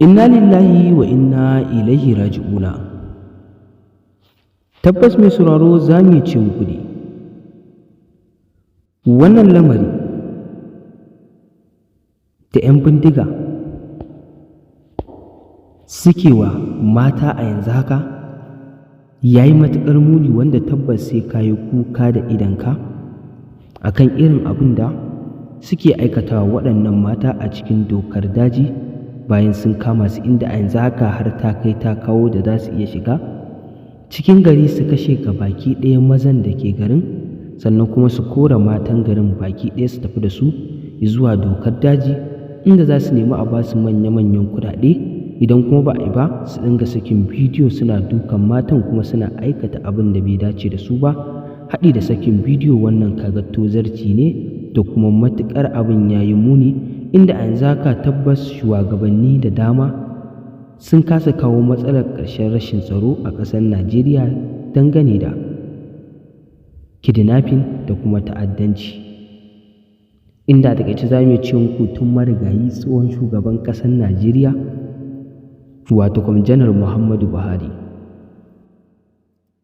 Inna lillahi wa inna ilaihi raji'una. Tabbas, mai sauraro, za mu ce muku ne wannan lamari da 'yan bindiga suke wa mata a yanzu haka ya yi matuƙar muni, wanda tabbas sai ka yi kuka da idonka a kan irin abin da suke aikatawa waɗannan mata a cikin dokar daji bayan sun kama su, inda a yanzu haka har ta kai ta kawo da za su iya shiga cikin gari su kashe baki ɗaya mazan da ke garin, sannan kuma su kora matan garin baki ɗaya su tafi da su zuwa dokar daji, inda za su nemi a ba su manya-manyan kuɗaɗe. Idan kuma ba a yi ba, su dinga sakin bidiyo suna dukan matan, kuma suna aikata abin da bai dace da su ba, haɗi da sakin bidiyo. Wannan kaga tozarci ne da kuma matuƙar abin ya yi muni, inda a yanzu haka tabbas shugabanni da dama sun kasa kawo matsalar ƙarshen rashin tsaro a ƙasar Najeriya dangane da kidnapping da kuma ta'addanci. Inda a taƙaice za mu iya ce muku tun marigayi tsohon shugaban ƙasar Najeriya, wato Janar Muhammadu Buhari,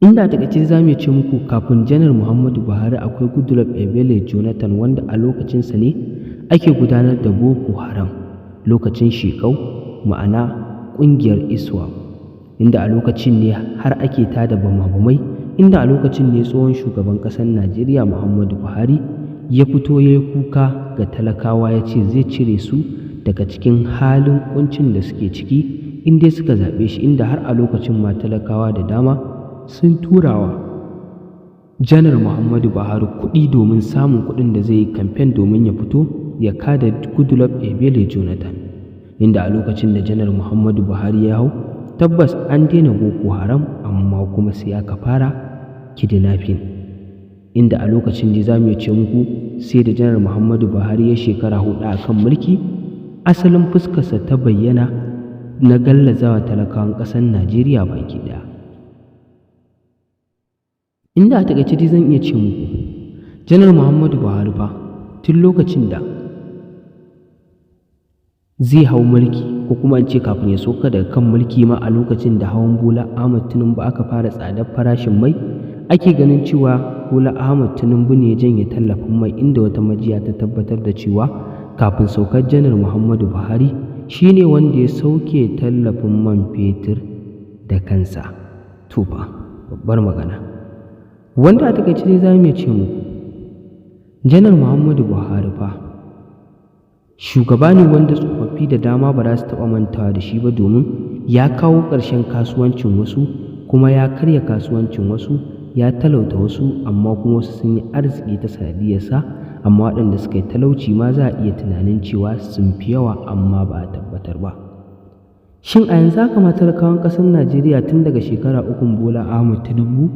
inda a taƙaice za mu iya ce muku kafin Janar Muhammadu Buhari akwai Goodluck Ebele Jonathan, wanda a lokacinsa ne ake gudanar da Boko Haram lokacin Shekau, ma'ana ƙungiyar ISWAP, inda a lokacin ne har ake tada bama-bamai, inda a lokacin ne tsohon shugaban ƙasar Najeriya Muhammadu Buhari ya fito ya yi kuka ga talakawa, ya ce zai cire su daga cikin halin ƙuncin da suke ciki in dai suka zaɓe shi, inda har a lokacin ma talakawa da dama sun turawa Janar Muhammadu Buhari kuɗi domin samun kuɗin da zai yi kamfen domin ya fito ya kada Goodluck Ebele Jonathan, inda a lokacin da Janar Muhammadu Buhari ya hau, tabbas an daina Boko Haram, amma kuma sai aka fara kidnapping, inda a lokacin da za mu ce muku sai da Janar Muhammadu Buhari ya shekara 4 a kan mulki, asalin fuskarsa ta bayyana na gallazawa talakawan ƙasar Najeriya baki ɗaya. Inda a taƙaice dai zan iya ce muku Janar Muhammadu Buhari fa tun lokacin da zai hau mulki, ko kuma in ce kafin ya sauka daga kan mulki ma, a lokacin da hawan Bola Ahmad Tinubu aka fara tsadar farashin mai, ake ganin cewa Bola Ahmad Tinubu ne ya janye tallafin mai, inda wata majiya ta tabbatar da cewa kafin saukar Janar Muhammadu Buhari shi ne wanda ya sauke tallafin man fetur da kansa. To fa, babbar magana. Wanda a taƙaice dai za mu iya ce muku Janar Muhammadu Buhari fa shugaba ne wanda tsofaffi da dama ba za su taɓa mantawa da shi ba, domin ya kawo ƙarshen kasuwancin wasu, kuma ya karya kasuwancin wasu, ya talauta wasu, amma kuma wasu sun yi arziki ta sanadiyyarsa. Amma waɗanda suka yi talauci ma za a iya tunanin cewa sun fi yawa, amma ba a tabbatar ba. Shin a yanzu haka ma talakawan ƙasar Najeriya tun daga shekara 3n Bola Ahmad Tinubu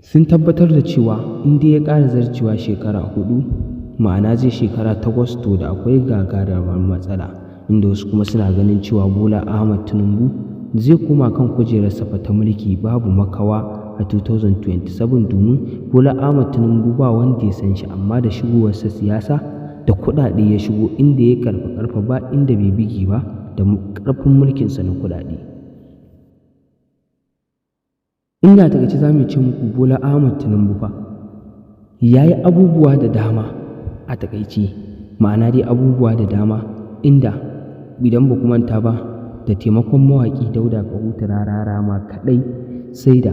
sun tabbatar da cewa in dai ya ƙara zarcewa shekara 4, ma'ana zai shekara 8, to da akwai gagarumar matsala, inda wasu kuma suna ganin cewa Bola Ahmad Tinubu zai koma kan kujerarsa fa ta mulki babu makawa a 2027, domin Bola Ahmad Tinubu ba wanda ya san shi, amma da shigowarsa siyasa da kuɗaɗe ya shigo, inda ya karfa karfa ba inda bai bige ba da ƙarfin mulkinsa na kuɗaɗe. Inda a taƙaice za mu ce muku Bola Ahmad Tinubu fa ya yi abubuwa da dama a taƙaice, ma'ana dai abubuwa da dama, inda idan ba ku manta ba, da taimakon mawaƙi Dauda Kahutu Rarara ma kaɗai sai da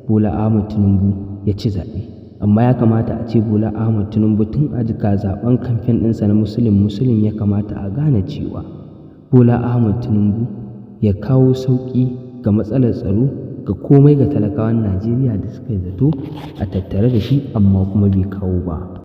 Bola Ahmad Tinubu ya ci zaɓe. Amma ya kamata a ce Bola Ahmad Tinubu tun a jika zaɓen kamfen ɗinsa na Muslim Muslim ya kamata a gane cewa Bola Ahmad Tinubu ya kawo sauƙi ga matsalar tsaro, ga komai, ga talakawan Najeriya da suka yi zato a tattare da shi, amma kuma bai kawo ba.